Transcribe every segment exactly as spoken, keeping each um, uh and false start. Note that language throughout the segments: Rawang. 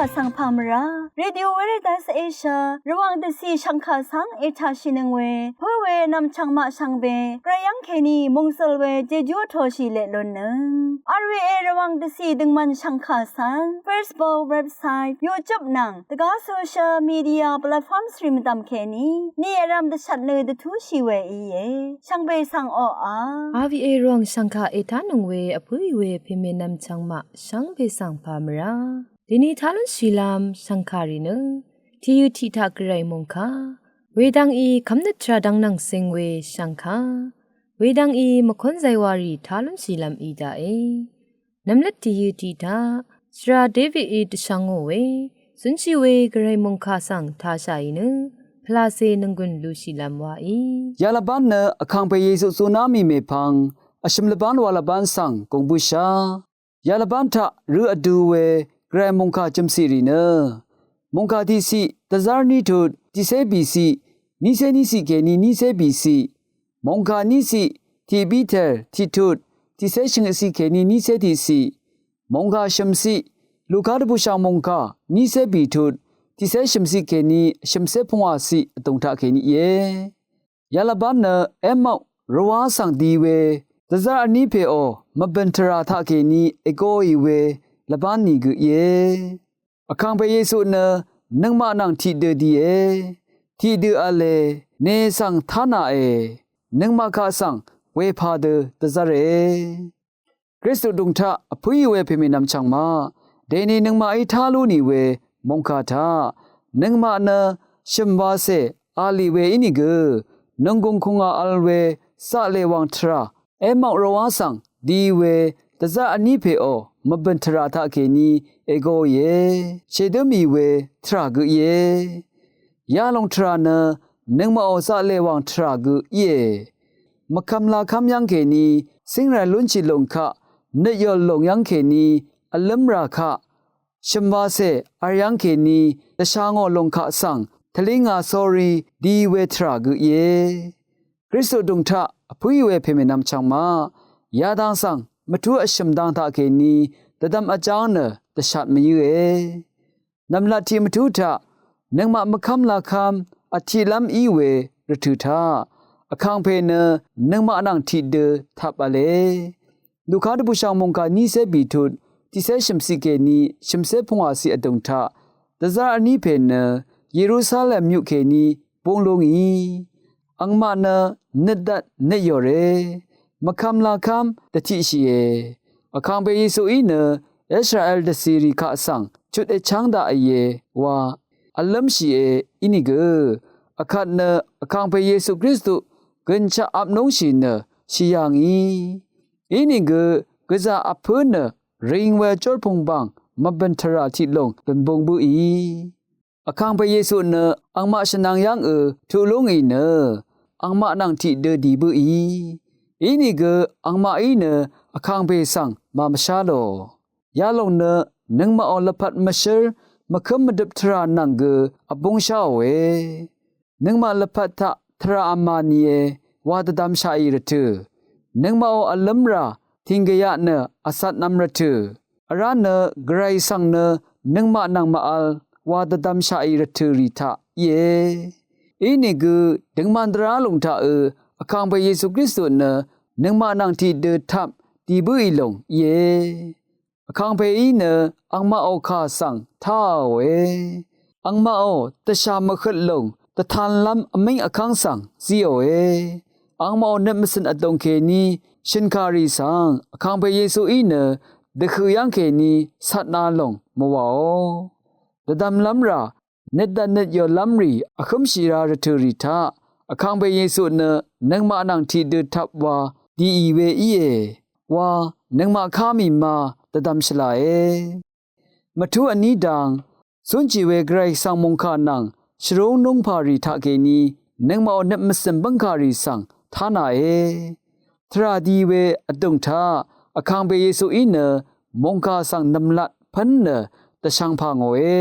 Vsvng pà mvrá Radio Veritas Asia Rvwàng dvcì shvngkà svng ètàshìnøng we pǿ we nv̀mchv̀ng maq shvngbe gvray yv́ng kèní mòngsøl we jejú vtoshì leq lunnøng. R V A Rvwàng dvcì døngmvn shvngkà svng Facebook, website, YouTube nvng dvgá social media platforms rì mvdv̀m kèní ni vrv̄m dvshvt nø dvtúshì we íe. Shvngbe svng oqà R V A Rvwàng shvngkà ètánøng we vpǿì we pèmè nv̀mchv̀ng maq shvngbe svng pà mvrá dèni tá lúnshìlv́m shv̀ngkàrì nø tìyø tiq taq gvray mòngkà wedvng í kv́mnøt tvrà dvng nvng sing we shv̀ngkà wedvng í mvkónzay warì tá lúnshìlv́m í daqe. Nvmlvt tìyø tiq taq shvra Davidí dvshvngò we zǿnshì we gvray mòngkà svng tāshàì nø pvlacè nònggùn lushìlv́m waí. Yalvbán nø Vkàngpè Yesu zuná mì mèpvng vshø̀m lvbán wa lvbán svng gùng bǿshá. Yalvbán taq rø vdu we gvray mòngkà jø̀mciq rì nø mòngkà tiqciq dvzv́r ní tut tiqcé bìciq nícé níciq kèní nícé bìciq, mòngkà níciq tiq Piter tiq tut tiqcé shvngøtciq kèní nícé tiqciq, mòngkà shø̀mciq Luka dvbùshv̀ng mòngkà nícé bìtut tiqcé shø̀mciq kèní shø̀mcé pungwàciq vdùng taq kèní íe. Yalvbán nø Emmaus rvwá svng di we dvzv́r vní pèò mvbø̀n tvrà taq kèní ègoì we lvbán nìgø íe. Vkàngpè Yesu nø nøngmaq nvng tiqdø die. Tiqdø v̄le, nè svng tánàe, nøngmaq kaq svng wepā dø dvzv́re. Kristu dùng taq vpǿì we pèmè nv̀mchv̀ng maq dèni nøngmaqí tá lú nì we mòngkà taq nøngmaq nø shø̀m wacè a lì we ínìgø nònggùng kùngà vl we zaqlè wàng tvrà Emmaus rvwá svng di we dvzv́r vní pèò mvbø̀n tvrà taq kèní ègoìe, shèdǿ mì we tvrà gø íe. Yalòng tvrà nø nøngmaqò zaqlè wàng tvrà gø íe. Mvkvm lakv́m yv́ng kèní cíngràì lúnshì lòng kaq nøtyòl lòng yv́ng kèní vlǿmrà kaq shø̀m wacè v̄r yv́ng kèní dvsha ngò lòng kaq svng tvlí ngà sórí di we tvrà gø íe. Kristu dùng taq vpǿì we pèmè nv̀mchv̀ng maq yadang svng mvtú vshø̀m dang taq kèní dvdvm vjáng nø dvshat mvyǿe. Nv̀mlat tiq mvtú taq nøngmaq mvkv́m lakv́m vtiqlv́m í we rvtø̀ taq Vkàngpè nø nøngmaq nvng tiqdø tvp v̄le. Luka dvbùshv̀ng mòngkà nícé bìtut tiqcé shø̀mciq kèní shø̀mcé pungwàciq vdùng taq dvzv́r vní pè nø Yerusalem myuq kèní búng lú ngì. Angmaq nø nøtdvt nøtyòre, mvkvm lakv́m dvtiqshìe. Vkàngpè Yesuí nø Israel dvcìrì kaq svng chut èchv́ng daqìe wa vlǿmshìe ínìgø, vkvt nø Vkàngpè Yesu Kristu gønshaq apnúngshì nø shì yà ngì. Inìgø gvzà vpǿ nø ring we jórpung bang mvbø̀n tvrà tiq lùng dùn bung bǿì. Vkàngpè Yesu nø angmaq shvnvng yv́ngø tuq lú ngì nø angmaq nvng tiqdø dì bǿì. Inìgø angmaqí nø Vkàngpè svng màmvshá lò. Yalòng nø nøngmaqò lvpat mvshǿr mvkǿm mvdøp tvrà nvng gø vbúngsháòe. Nøngmaq lvpat taq tvrà vmà nìe wa dvdvmshaqì rvtø̀, nøngmaqò vlǿmrà tìnggèyaq nø vcatnv̄m rvtø̀, vrá nø Gvray svng nø nøngmaq nvng màvl wa dvdvmshaqì rvtø̀ rì taq íe. Inìgø døngman dvrá lòng taqø Vkàngpè Yesu Kristu nø nøngmaq nvng tiqdø tvp dì bǿì lòng íe. Vkàngpèí nø angmaqò kà svng táàòe. Angmaqò dvshà mvhøt lòng dvtanlv́m vmíng vkv́ng svng zíòe. Angmaqò nøt mvcø̀n vdòng kèní shø̀nkàrì svng Vkàngpè Yesuí nø dvhø̀ yv́ng kèní catna lòng mvwàò. Dvdvmlv́m rà nøtdvt nøtyòlv́m rì vhǿmshì ra rvtø̀ rì taq Vkàngpè Yesu nø nøngmaq nvng tiqdø tvp wa dìì we íe wa nøngmaq ká mì ma dvdvm shvlàe. Mvtú vní dang cúnshì we Gvray svng mòngkà nvng shvrúng núngpà rì taqkèní nøngmaqò nøt mvcø̀n bǿngkà rì svng tánàe. Tvrà di we vdùng taq Vkàngpè Yesuí nø mòngkà svng nv̀mlat pv́n nø dvshvngpà ngòe.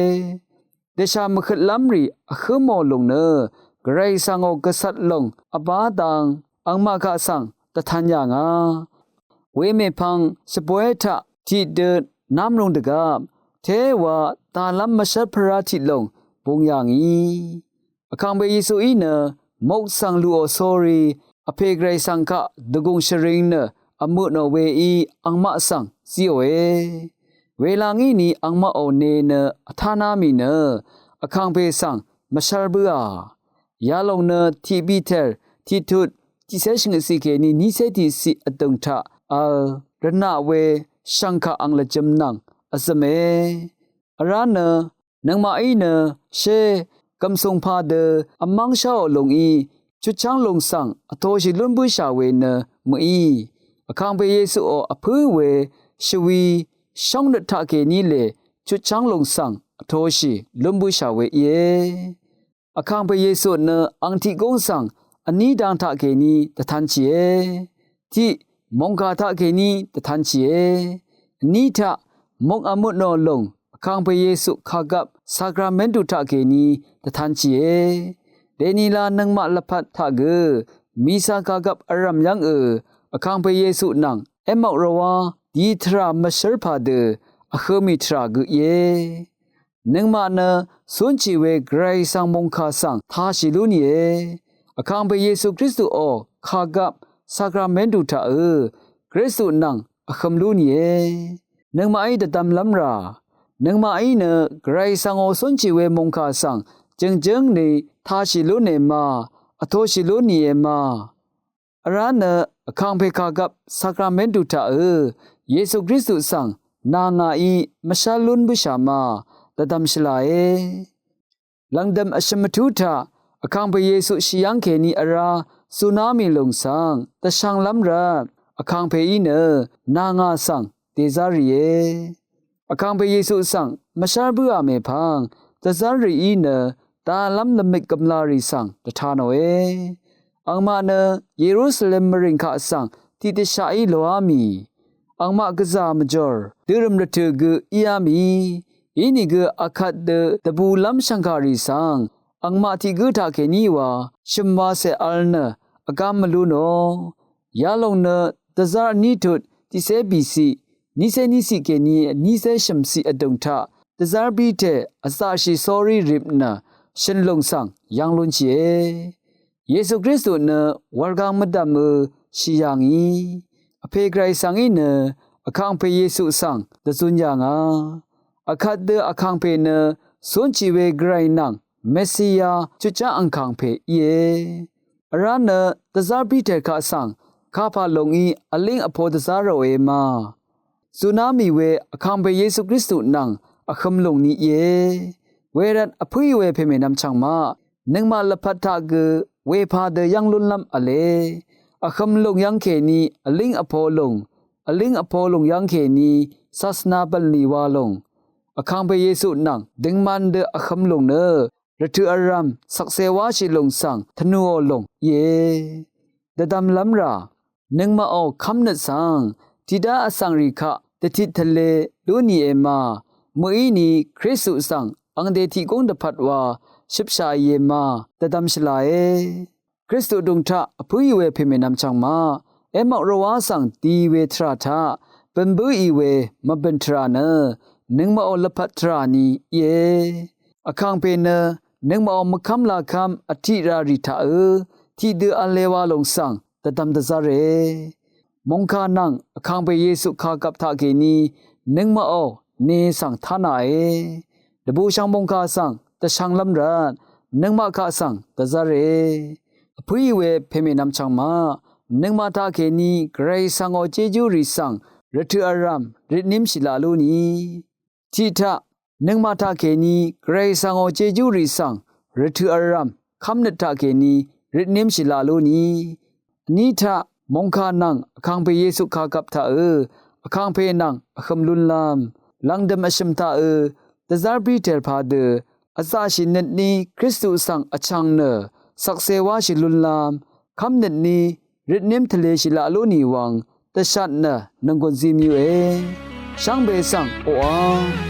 Dvshà mvhøtlv́m rì vhǿ mò lùng nø Gvray svngò gvcvt lòng vbá dang angmaq kaq svng dvtan yà ngà. Wemèpvng shvboé taq tiqdø nv́mrung dvgvp Tewa dàlv́m mvshv́r pvrá tiq lòng bung yà ngì. Vkàngpè Yesuí nø mok svng luqò sórí Vpè Gvray svng kaq dvgùng shvring nø vmøtnò weí angmaq svng zíòe. Wela ngíni angmaqò ne nø vtáná mì nø Vkàngpè svng mvshv́r bǿà. Yalòng nø tiq Piter tiqtut tiqcé shvngøtciq kèní nícé tiqciq vdø̀ng taq vl rvnaq we shv̀ngkà ang lvjø̄m nvng vzø̀me. Vrá nø nøngmaqí nø shé gv̀msùng padø vmv́ng sháò lungí chutchv́ng lùng svng vtoshì lún bǿshà we nø mø̀í. Vkàngpè Yesuò vpǿ we shvwi shóngnøt taqkèní lè chutchv́ng lùng svng vtoshì lún bǿshà we íe. Vkàngpè Yesu nø ang tiq gúng svng vní dang taqkèní dvtanshìe. Tiq mòngkà taqkèní dvtanshìe. Vní taq mok vmutnò lòng Vkàngpè Yesu kàgvp sakramentu taqkèní dvtanshìe. Dènila nøngmaq lvpat taq gø mìsa kàgvp vrv̀m yv́ngø Vkàngpè Yesu nvng èmvk rvwá di tvrà mvshv́r padø vhø̄ mì tvrà gø íe. Nøngmaq nø cúnshì we Gvray svng mòngkà svng tashì lú nìe. Vkàngpè Yesu Kristuò kàgvp sakramentu taqø Kristu nvng vhø̄m lú nìe. Nøngmaqí dvdvmlv́m rà. Nøngmaqí nø Gvray svngò cúnshì we mòngkà svng jø̀ngjǿng ni tashì lú nìe ma, vtoshì lú nìe ma. Vrá nø Vkàngpè kàgvp sakramentu taqø Yesu Kristu svng nà ngàí mvshv́l lún bǿshà ma dvdvm shvlàe. Lv̀ngdø̀m vshø̀m vtú taq Vkàngpè Yesu shì yv́ng kèní vrá zuná mì lùng svng dvshvnglv́m rvt Vkàngpèí nø nà ngà svng dèzv́r rìe. Vkàngpè Yesu svng mvshv́r bǿà mèpvng dvzv́r rìí nø dàlv́m lvmik gvmlarì svng dvta nòe. Angmaq nø Yerusalem mvrìng kaq svng tiqdvshaqí loá mì. Angmaq gvzà mvjòr dørø̀m rvtø̀ gø íá mì. Inìgø akvt dø dvbùlv́m shv̀ngkàrì svng angmaq tiq gǿ taqkèní wa shø̀m wacè vl nø vgám mvlú nò. Yalòng nø dvzv́r vní tut tiqcé bìciq nícé níciq kèní nícé shø̀mciq vdùng taq dvzv́r Piter vzaqshì sórí rip nø shø̀n lùng svng yv̄ng lúnshìe. Yesu Kristu nø wurgang mvdv̀mø shì yà ngì. Vpè Gvray svng í nø Vkàngpè Yesu svng dvzun yà ngà. Akvt dø Vkàngpè nø cúnshì we Gvray nvng Mesiya chutchá angkàng pè íe. Vrá nø dvzv́r Piter kaq svng kapà lòngí vlíng vpo dvzá ròe ma. Zuná mì we Vkàngpè Yesu Kristu nvng vhø̄m lùng ni íe. Wervt vpǿí we pèmènvm chv̀ng maq nøngmaq lvpat taq gø wepà dø yv́ng lúnlv́m v̄le. Vhø̄m lùng yv́ng kèní vlíng vpo lùng, vlíng vpo lùng yv́ng kèní sasvna bv̀nlì wa lùng. Vkàngpè Yesu nvng døngman dø vhø̄m lùng nø rvtø̀ vrv̀m shvkse wáshì lùng svng tvnùò lùng íe. Dvdvmlv́m rà nøngmaqò kv́mnøt svng tiqdá vsvngrì kaq dvtit tvle lú nìe ma. Mø̀íni Kristu svng angde tiq gúng dvpvt wa shøpshàìe ma dvdvm shvlàe. Kristu dùng taq vpǿì we pèmènvm chv̀ng maq èmvk rvwá svng di we tvrà taq bø̀n bǿì we mvbø̀n tvrà nø nøngmaqò lvpat tvrà ni íe. Vkàngpè nø nøngmaqò mvkv́m lakv́m vtiq rà rì taqø tiqdø v̄le wa lòng svng dvdvm dvzv́re. Mòngkà nvng Vkàngpè Yesu kàgvp taqkèní nøngmaqò ne svng tánàe. Dvbùshv̀ng mòngkà svng dvshvnglv́m rvt nøngmaq kaq svng dvzv́re. Vpǿì we pèmènvm chv̀ng maq nøngmaq taqkèní Gvray svngò jejúrì svng rvtø̀ vrv̀m ritnímshì laq lú ni. Tiqtaq nøngmaq taqkèní Gvray svngò jejúrì svng rvtø̀ vrv̀m kv́mnøt taqkèní ritnímshì laq lú ni. Vní taq mòngkà nvng Vkàngpè Yesu kàgvp taqø Vkàngpè nvng vhø̄m lúnlv́m lv̀ngdø̀m vshø̀m taqø dvzv́r Piter padø vzaqshì nøtní Kristu svng vchv̀ng nø shvkse wáshì lúnlv́m kv́mnøtní ritním tvleshì laq lú nì wvng dvshat nø nònggùn zim yuqe. Shvngbe svng oqv́ng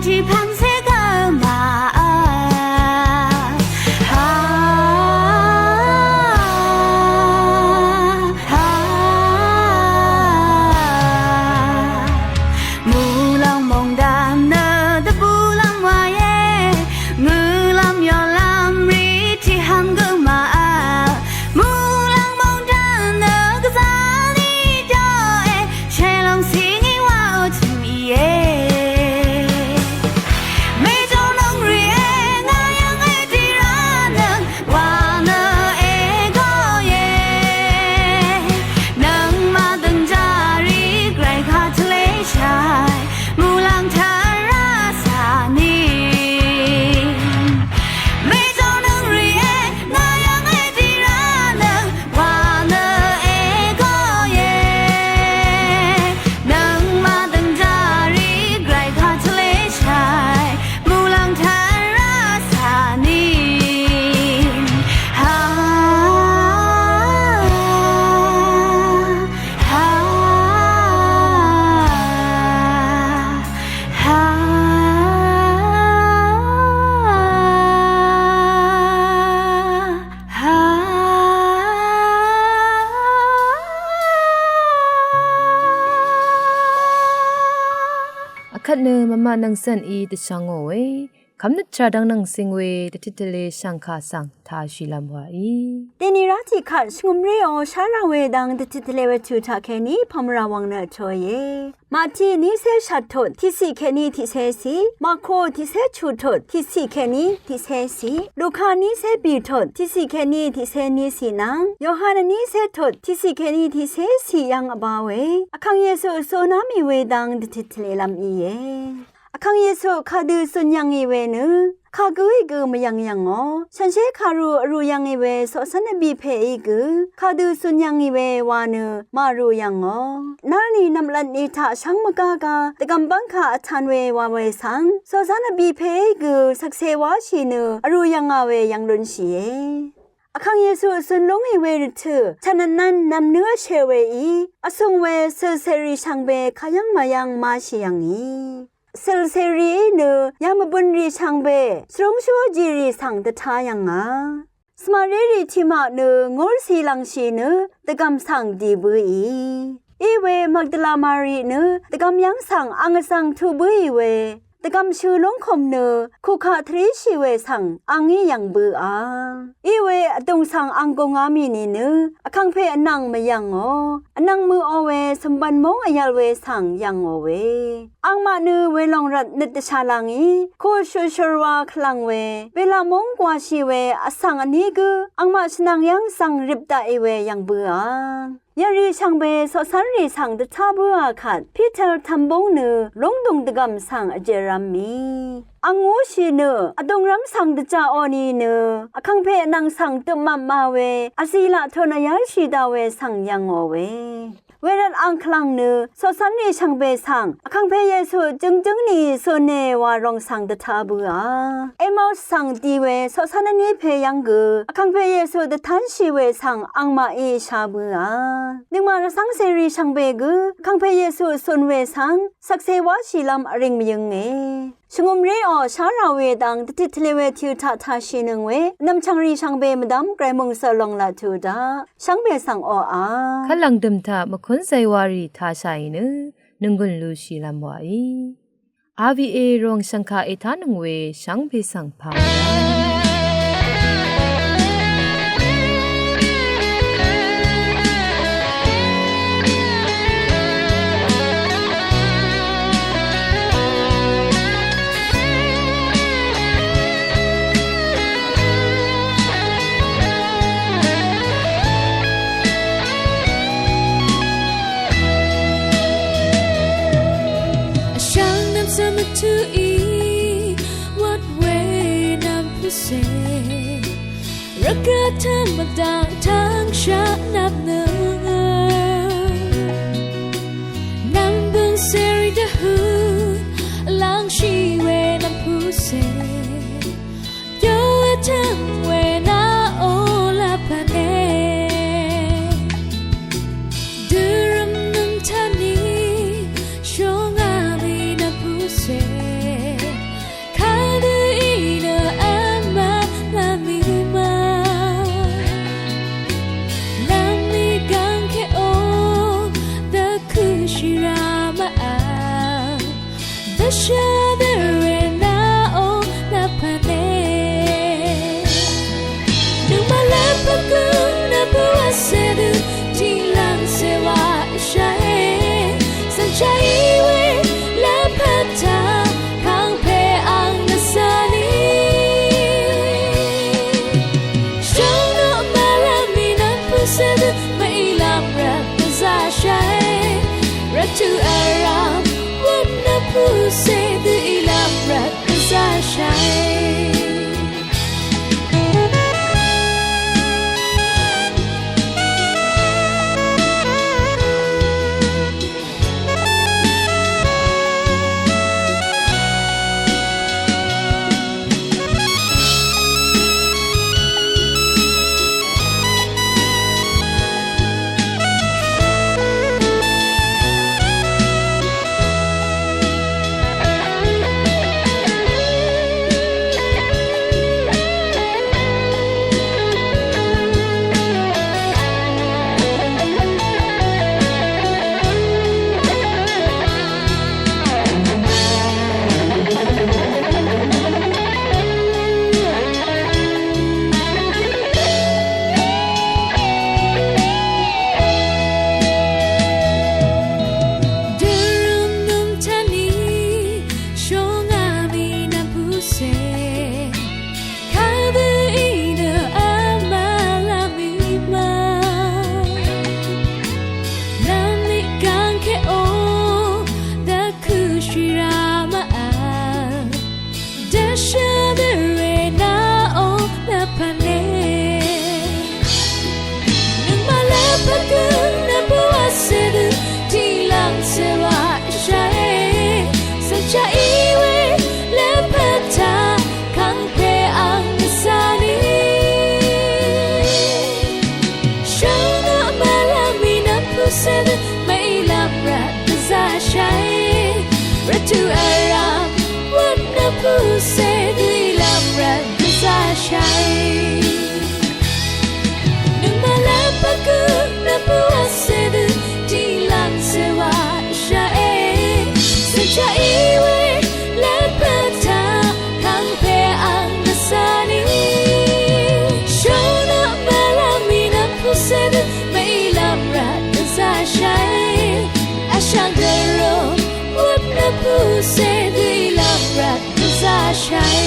Tiqpv̀ng cé gø màvl. Ha, ha, muqlàng mòngdàn nø dvbùlv́m wàe, ngø̀lv́m yòlv́m rì tiqhv̀ng gø màvl. Muqlàng mòngdàn nø gvzà ní dø e, shèlòng cìngí wa tø̀m íe. Mèjònøng rì e, ngà yv̀ng e dì rá nøng, wa nø e gø íe. Nøngmaq dø̀ngjà rì gvray kà tvlé shàì, muqlàng tvrà sà ní. Mèjònøng rì e, ngà yv̀ng e dì rá nøng, wa nø e gø íe. Nøngmaq dø̀ngjà rì gvray kà tvlé shàì, muqlàng tvrà sà ní. Ha, ha, ha, ha. Akvt nø mvmaq nvng cv̀n í dvshvngò we, kvmnøt tvrà dvng nvng cing we, dvtit tvle shv̀ngkà svng tāshìlv́m wàí. Dèni rá tiqkvt shvngø̀mré ò shá rà we dvng dvtit tvle we tø̀ taq kèní pàmvrà wvng nø vtōìe. Màti nícé shvt tot tiqciq kèní tiqcé ciq, Màko tiqcé chuq tot tiqciq kèní tiqcé ciq, Luka nícé bì tot tiqciq kèní tiqcé ní ciq nvng, Yohan nícé tot tiqciq kèní tiqcé ciq yv́ng vbā we, Vkàng Yesu zuná mì we dvng dvtit tvlelv́m íe. Vkàng Yesu kadø zun yv̀ngì we nø, kagǿí gø mvyv̀ng yv̀ngò. Shànshér kàru vrū yv̀ngì we coqcv́n vbì pèí gø, kadø zun yv̀ngì we wa nø màrū yv̀ngò. Nv́lnì nv̀mlvtnì taq shv́ng mvgágá, dvgv̀m bv́ngkà vtan we wa we svng, coqcv́n vbì pèí gø shvkse wáshì nø, vrū yv̀ngà we yv̀ng lúnshìe. Vkàng Yesu zun lúngì we rvtø̀, chv̀n vnv̄n nv̀mnǿ vshèr weí, vsùng we cìlcèrì shvngbe kayv́ng màyv́ng máshì yv̀ngì. Cìlcèrìí nø yamvbønrì shvngbe, shvrúngshú jìrì svng dvtá yv̀ngà. Svmarérì tiqmaq nø ngúrcì lv̀ngshì nø dvgv̀m svng dì bǿì. Iwe Magdala Mari nø dvgv̀m yv́ng svng ang vzv̀ng tuq bǿì we, dvgv̀m shø̀ lúngkùm nø kukaq tvríshì we svng angí yv̀ng bǿà. Iwe vdùng svng ang gungá mì nìnø, Vkàngpè vnvng mvyv̀ngò, vnvng møqò we cø̀mbv̀n móng vyv̄l we svng yv̀ngò we. Angmaq nø welòng rvt nøt dvshà làngí, kuq shuqshur wa kvlv̀ng we, belaq móng gwàshì we vsvng vní gǿ, angmaq shvnvng yv́ng svng rip daqì we yv̀ng bǿà. Yv̀ngrì shvngbe coqcv́nrì svng dvtá bǿà kvt, Piter tv̄m búng nø lúngdùng dvgv̀m svng vjerv̄m mì. Ang ngúshì nø, vdùngrv́m svng dvjaqò nìnø, Vkàngpè vnvng svng døpmvpma we, vzì laq tun vyálshì daq we svng yv̀ngò we. Wervt ang kvlv̀ng nø, coqcv́nrì shvngbe svng, Vkàngpè Yesu jøngjǿng nìí zune wa ròng svng dvtá bǿà. Emaus svng di we, coqcv́n vní pè yv́ng gø, Vkàngpè Yesu dvtánshì we svng angmaqí shá bǿà. Nøngmaq rvcv́ng cèrì shvngbe gø, Vkàngpè Yesu zun we svng, shvkse wáshìlv́m vring mvyǿnge. Shvngø̀mré ò shá rà we dvng dvtit tvle we tø̀ taq tāshìnøng we, vnvm chv̀ngrì shvngbe mvdv́m gvray mòngsø lòng laq tuq daq, shvngbe svng oqà. Kvt lv̀ngdø̀m taq mvkún zaywārì tāshàì nø, nònggùn lushìlv́m wàí. R V A ròng shv̀ngkà ètánøng we, shvngbe svng pà. Vshvng nvmsvng mvtuí, wvt we nvmpvse. Rvgaq tvng mvdaq tvng shaq nvpnøng. Nv̀mbø̀ng cèrì dvhø, lv́ngshì we nv̀mpvse. Yø vtvng we naqò lvpvne. Dørvm nvng tvni, shvngá mì nv̀mpvse. Dvre naqò lvpat ne. Nøngmaq lvpat gø nvbù vcè dø tiqlv̀ngcè wàshàe. Cv̀nshaq í we lvpat taq kàngpè ang nvcvni. Shvngø mvlv́m mì nvpùcè dø mvílv́m rvt dvzaqshàe. Rvtø̀ vrv̀m wøt nvpùcè dø ílv́m rvt dvzaqshàe. Dø̀rø̀m nungtani shonga mì nvpùcè. Kadø í nø vmvlv́m mì ma. Nvmni gv̀ngkèò dvkø̀ shìrá mvvl. Dvshø̀ dvre naqò lvpat ne. Nøngmaq lvpat gø nvbù vcè dø tiqlv̀ngcè wàshàe. Cv̀nshaq í we lvpat taq kàngpè ang nvcvni. Shvngø mvlv́m mì nvpùcè dø mvílv́m rvt dvzaqshàe. Rvtø̀ vrv̀m wøt nvpùcè dø ílv́m rvt dvzaqshàe. Nøngmaq lvpat gø nvbù vcè dø tiqlv̀ngcè wàshàe. Cv̀nshaq í we lvpat taq kàngpè ang nvcvni. Shvngø mvlv́m mì nvpùcè dø mvílv́m rvt dvzaqshàe. Vshvng dvro wøt nvpùcè dø ílv́m rvt dvzaqshàe.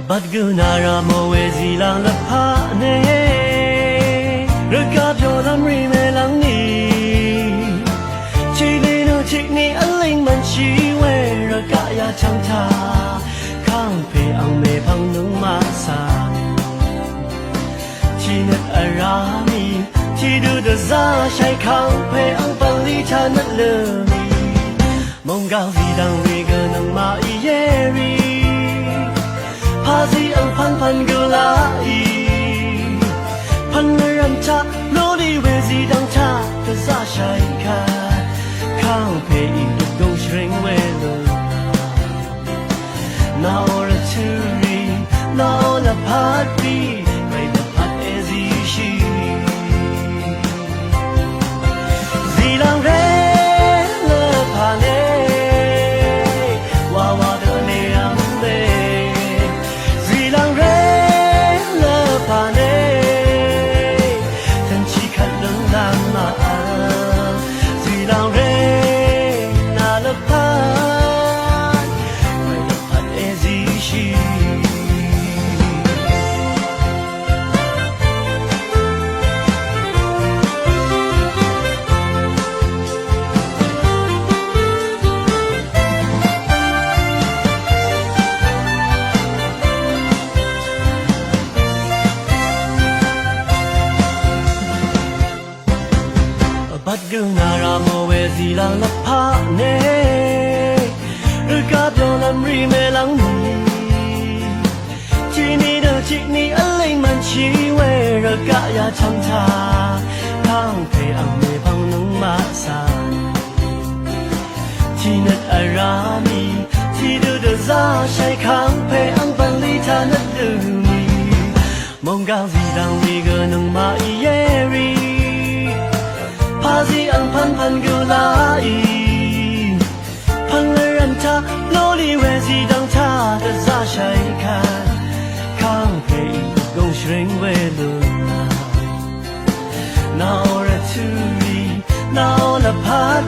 Vbat gø nara mò we zìlvng lvpat ne. Rvgaq pyoqlv́m rì mèlv́ng ni. Tiqni nø tiqni vlíng mvnshì we rvgaq yachvng taq. Kàngpè ang mèpvng nøngmaq svng. Tiqnøt vrá mì, tiqdø dvzá shàì kàngpè ang pvlí taq nøt lø mì. Mònggàng zìdv̀ng rì gø nøngmaq í yérì. Pàzí ang pvnpvn gø laqì. Pvn mvrv̀m taq, lónì we zìdv̀ng taq, dvzá shàì kà. Kàngpè í dvgùng shvring we lø. Nao rvtø̄rì, nao lvpat rì, rvtø̄ lvpat èzìshì. Zìlvngré lvpat nè, wawa dø̄ nè vngbè. Zìlvngré lvpat nè, tvnshì kvt lv́ng lv́ng màvl. Zìlvngré Nara mò we zìlvng lvpaq ne, rvgaq byòlvm rì mèlvng nì, tiqni dø tiqni vleng mvnshì we, rvgaq yachvng taq kàngpè ang mèpvng nøngmaq cà. Tiqnøt vrá mì tiqdø dvzá shàì, kàngpè ang bv̀nlì taq nøt dø mì, mònggàng zìlvng mì gø nøngmaq íe rì, pàzí ang pvnpvn gø laq í, pv̀n lv́m taq lolì we zìlvng taq dvzá shàì kvt, kàngpè í gòng shvreng we lúnà. Nao rvtø̀ í, nao lvpat